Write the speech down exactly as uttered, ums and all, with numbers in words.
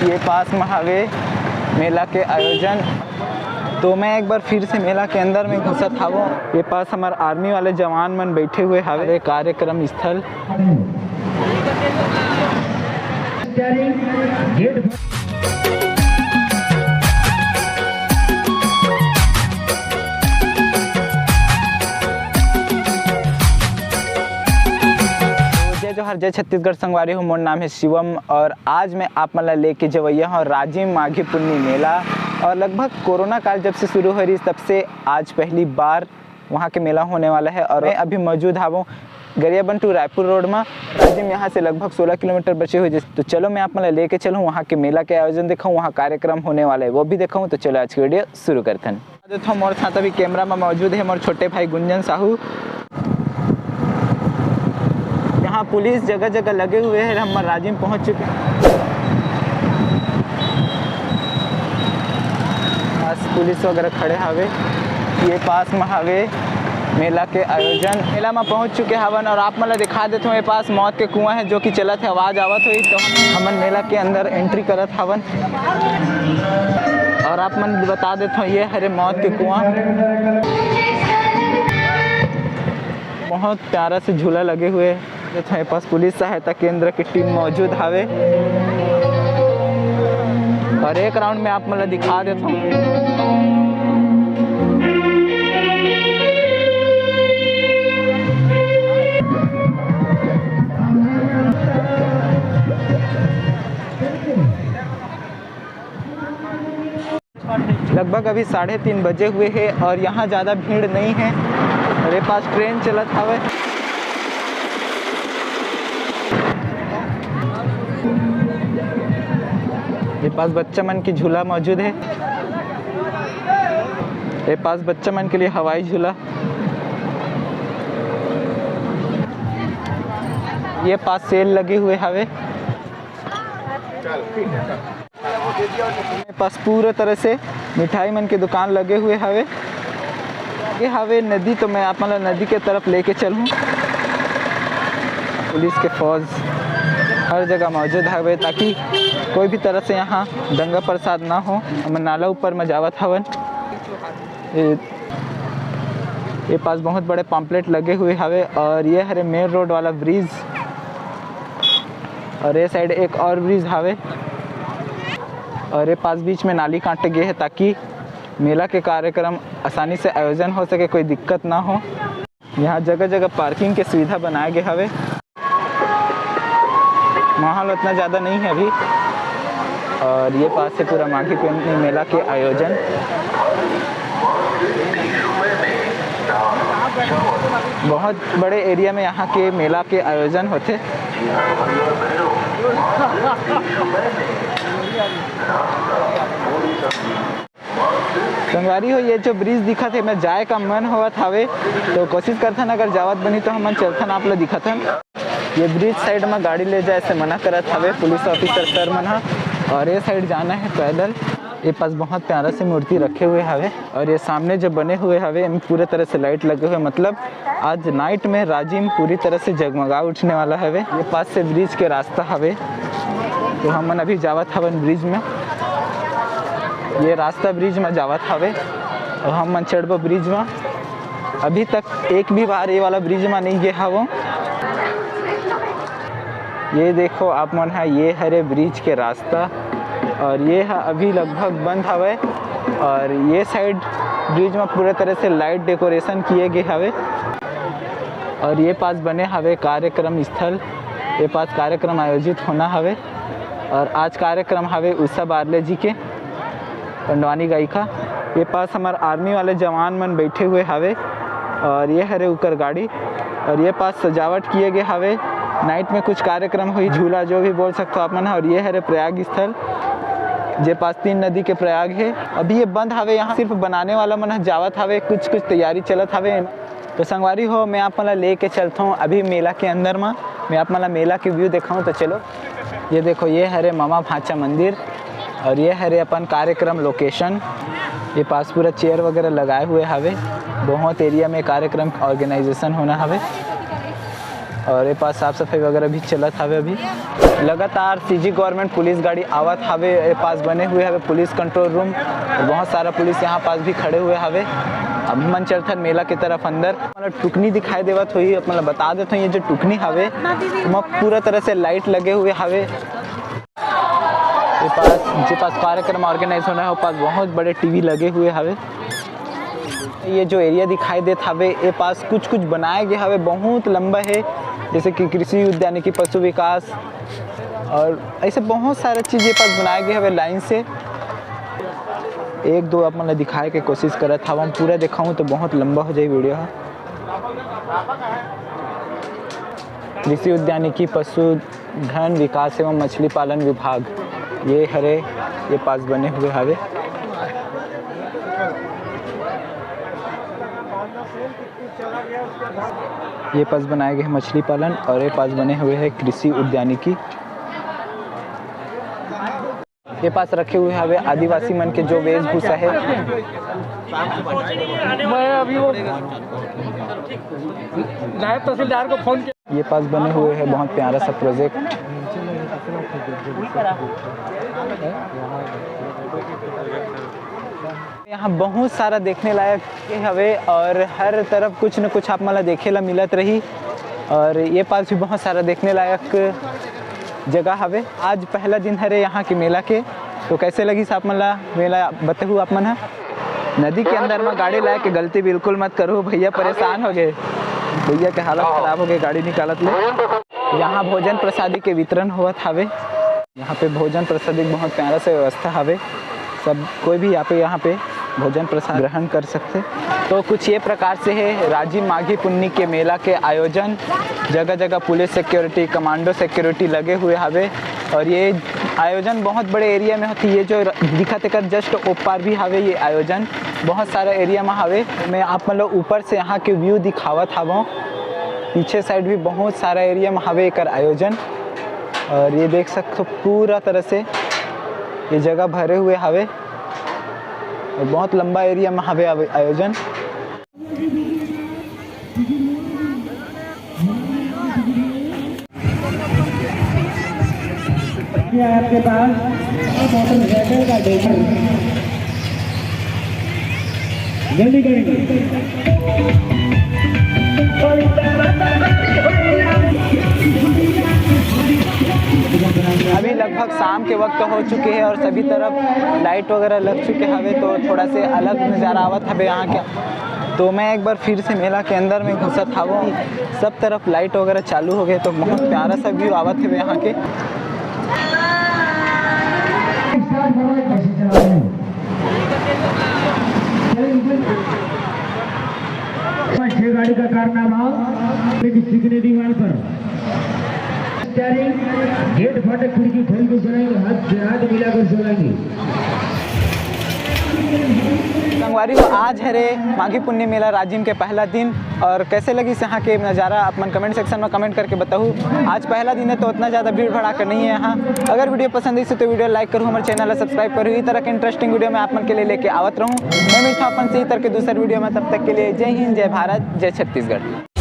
ये पास में हवे मेला के आयोजन। तो मैं एक बार फिर से मेला के अंदर में घुसत हावों। ये पास हमार आर्मी वाले जवान मन बैठे हुए हवे कार्यक्रम स्थल। जय जोहार, जय छत्तीसगढ़ संगवारी हो, मोर नाम है शिवम और आज मैं आप मन ला लेके जवैया हूँ राजिम माघी पुन्नी मेला। और लगभग कोरोना काल जब से शुरू हो रही, तब से आज पहली बार वहाँ के मेला होने वाला है। और मैं अभी मौजूद हावों गरियाबंद to रायपुर रोड में। राजिम यहाँ से लगभग सोलह किलोमीटर बचे हुए। तो चलो, मैं आप मन ला लेके चलूँ, वहाँ के मेला के आयोजन दिखाऊँ, वहाँ कार्यक्रम होने वाला है, वो भी दिखाऊँ। तो चलो, आज की वीडियो शुरू करथन। देख तो मोर साथ अभी कैमरा में मौजूद है मोर छोटे भाई गुंजन साहू। यहाँ पुलिस जगह जगह लगे हुए हैं। हम राजिम पहुँच चुके हैं। बस पुलिस वगैरह खड़े हवे। ये पास में हवे मेला के आयोजन। मेला में पहुँच चुके हवन और आप मन ला दिखा देत हूँ, ये पास मौत के कुआं है जो कि चलत है, आवाज़ आवत हुई। तो हमन मेला के अंदर एंट्री करत हवन। और आप मन बता देत हूँ, ये हरे मौत के कुआं। बहुत प्यारा से झूला लगे हुए हैं। ये पास पुलिस सहायता केंद्र की टीम मौजूद हवे। और एक राउंड में आप मन ला दिखा देत हूँ। लगभग अभी साढ़े तीन बजे हुए हैं और यहाँ ज़्यादा भीड़ नहीं है। और ये पास ट्रेन चलत हवे। ये पास बच्चा मन की झूला मौजूद है। ये पास बच्चा मन के लिए हवाई झूला। ये पास सेल लगे हुए हवे। ये पास पूरा तरह से मिठाई मन के दुकान लगे हुए हवे। ये हवे नदी, तो मैं आप मन ला नदी के तरफ लेके चलूँ। पुलिस के फौज हर जगह मौजूद हवे, ताकि कोई भी तरह से यहाँ दंगा प्रसाद ना हो। हम नाला ऊपर में जावत हवन। ये, ये पास बहुत बड़े पॉम्पलेट लगे हुए हवे और ये हरे मेन रोड वाला ब्रिज। और ये साइड एक और ब्रिज हवे और ये पास बीच में नाली काटे गए है, ताकि मेला के कार्यक्रम आसानी से आयोजन हो सके, कोई दिक्कत ना हो। यहाँ जगह जगह पार्किंग के सुविधा बनाए गए हवे। माहौल उतना ज़्यादा नहीं है अभी। और ये पास है पूरा माघी पुन्नी मेला के आयोजन। बहुत बड़े एरिया में यहाँ के मेला के आयोजन होथे। संगवारी हो, ये जो ब्रिज दिखत हे, मैं जाए का मन होवत हवे, तो कोशिश करथन, अगर जावत बनी तो हमन चलथन, आप ला दिखाथन। ये ब्रिज साइड में गाड़ी ले जाए से मना करत हवे पुलिस ऑफिसर सर मन ह। और ये साइड जाना है पैदल। ये पास बहुत प्यारा से मूर्ति रखे हुए हवे और ये सामने जो बने हुए हवे, एमे पूरे तरह से लाइट लगे हुए, मतलब आज नाइट में राजिम पूरी तरह से जगमगा उठने वाला हवे। ये पास से ब्रिज के रास्ता हवे, तो हमन अभी जावत हवन ब्रिज में। ये रास्ता ब्रिज में जावत हवे और हमन चढ़बो ब्रिज में। अभी तक एक भी बार ये वाला ब्रिज में नहीं गए हवो। ये देखो आप मन ह, ये हरे ब्रिज के रास्ता और ये ह अभी लगभग बंद हवे। और ये साइड ब्रिज में पूरे तरह से लाइट डेकोरेशन किए गए हवे। और ये पास बने हवे कार्यक्रम स्थल, ये पास कार्यक्रम आयोजित होना हवे। और आज कार्यक्रम हवे उषा बारले जी के, पंडवानी गायिका। ये पास हमार आर्मी वाले जवान मन बैठे हुए हवे और ये हरे उकर गाड़ी। और ये पास सजावट किए गए हवे, नाइट में कुछ कार्यक्रम हुई, झूला जो भी बोल सकते हो आप मन। और ये हरे प्रयाग स्थल, जे पास तीन नदी के प्रयाग है। अभी ये बंद हवे, यहाँ सिर्फ बनाने वाला मन ह जावत हवे, कुछ कुछ तैयारी चलत हवे। तो संगवारी हो, मैं आप मन ला लेके चलत हूँ अभी मेला के अंदर में, मैं आप मन ला मेला के व्यू देखाऊँ। तो चलो, ये देखो, ये हरे मामा भांचा मंदिर और ये हरे अपन कार्यक्रम लोकेशन। ये पास पूरा चेयर वगैरह लगाए हुए हवे, बहुत एरिया में कार्यक्रम ऑर्गेनाइजेशन होना हवे। और ये पास साफ सफाई वगैरह भी चलत हवे अभी। लगातार सीजी गवर्नमेंट पुलिस गाड़ी आवत हवे, ए पास बने हुए हवे पुलिस कंट्रोल रूम, और बहुत सारा पुलिस यहाँ पास भी खड़े हुए हवे। अब हमन चलथन मेला के तरफ अंदर। मतलब टुकनी दिखाई देवत होही, मतलब बता देत हों, ये जो टुकनी हवे, ओमा पूरा तरह से लाइट लगे हुए हवे। ये पास, जे पास कार्यक्रम ऑर्गेनाइज होना है, वो पास बहुत बड़े टीवी लगे हुए हवे। ये जो एरिया दिखाई देत हवे, ये पास कुछ कुछ बनाए गए हवे, बहुत लंबा है, जैसे कि कृषि उद्यानिकी, पशु विकास और ऐसे बहुत सारा चीज ये पास बनाए गए हवे लाइन से। एक दो आप मन ल दिखाए के कोशिश करत हवं, पूरा दिखाऊं तो बहुत लंबा हो जाए वीडियो ह। कृषि उद्यानिकी, पशुधन विकास एवं मछली पालन विभाग, ये हरे, ये पास बने हुए हवे। ये पास बनाए गए हैं मछली पालन और ये पास बने हुए हैं कृषि उद्यानिकी। ये पास रखे हुए हवे आदिवासी मन के जो वेशभूषा है। मैं अभी वो नायब तहसीलदार को फोन किया। ये पास बने हुए हैं बहुत प्यारा सा प्रोजेक्ट। यहाँ बहुत सारा देखने लायक हवे और हर तरफ कुछ न कुछ आप मन ला देखे ला मिलत रही। और ये पास भी बहुत सारा देखने लायक जगह हवे। आज पहला दिन हरे यहाँ के मेला के, तो कैसे लगिस आप मन ला मेला, बताहू आप मन ह। नदी के अंदर में गाड़ी लाए के गलती बिल्कुल मत करू भैया, परेशान हो गए, भैया के हालत खराब हो गए गाड़ी निकालत ले। यहाँ भोजन प्रसादी के वितरण होवत हवे। यहाँ पे भोजन प्रसादी के बहुत प्यारा से व्यवस्था हवे, सब कोई भी यहाँ पे, यहाँ पे भोजन प्रसाद ग्रहण कर सकते। तो कुछ ये प्रकार से है राजिम माघी पुन्नी के मेला के आयोजन। जगह जगह पुलिस सिक्योरिटी, कमांडो सिक्योरिटी लगे हुए हवे और ये आयोजन बहुत बड़े एरिया में होती। ये जो दिखत एकर जस्ट ओपार भी हवे ये आयोजन, बहुत सारा एरिया में हवे। मैं आप मन ला ऊपर से यहाँ के व्यू दिखावत हवं। पीछे साइड भी बहुत सारा एरिया में हवे एकर आयोजन। और ये देख सकते हो पूरा तरह से ये जगह भरे हुए हवे और बहुत लंबा एरिया में हवे आवे-, आयोजन। ये आपके पास मोटरसाइकिल का ड्राइवर जल्दी करेंगे। अभी लगभग शाम के वक्त हो चुके हैं और सभी तरफ लाइट वगैरह लग चुके हवे, तो थोड़ा से अलग नज़ारा आवत हवे यहाँ के। तो मैं एक बार फिर से मेला के अंदर में घुसत हवो, सब तरफ लाइट वगैरह चालू हो गए, तो बहुत प्यारा सा व्यू आवत हवे यहाँ के। छह गाड़ी का कारनामा, लेकिन चिकने दीवार पर स्टीयरिंग, गेट फाटक, खिड़की खोल के चलाएंगे, हाथ से हाथ मिलाकर चलाएंगे। संगवारी हो, आज हरे माघी पुन्नी मेला राजिम के पहला दिन, और कैसे लगिस यहाँ के नज़ारा आप मन कमेंट सेक्शन में कमेंट करके बताहू। आज पहला दिन है तो उतना ज़्यादा भीड़ भड़ाका नहीं है यहाँ। अगर वीडियो पसंद आई तो वीडियो लाइक करू, हमारे चैनल ला सब्सक्राइब करू। इस तरह के इंटरेस्टिंग वीडियो मैं आप मन के लिए लेके आवत रहूँ। मैं मिलता हूँ अपन से इस तरह के दूसर वीडियो में, तब तक के लिए जय हिंद, जय भारत, जय छत्तीसगढ़।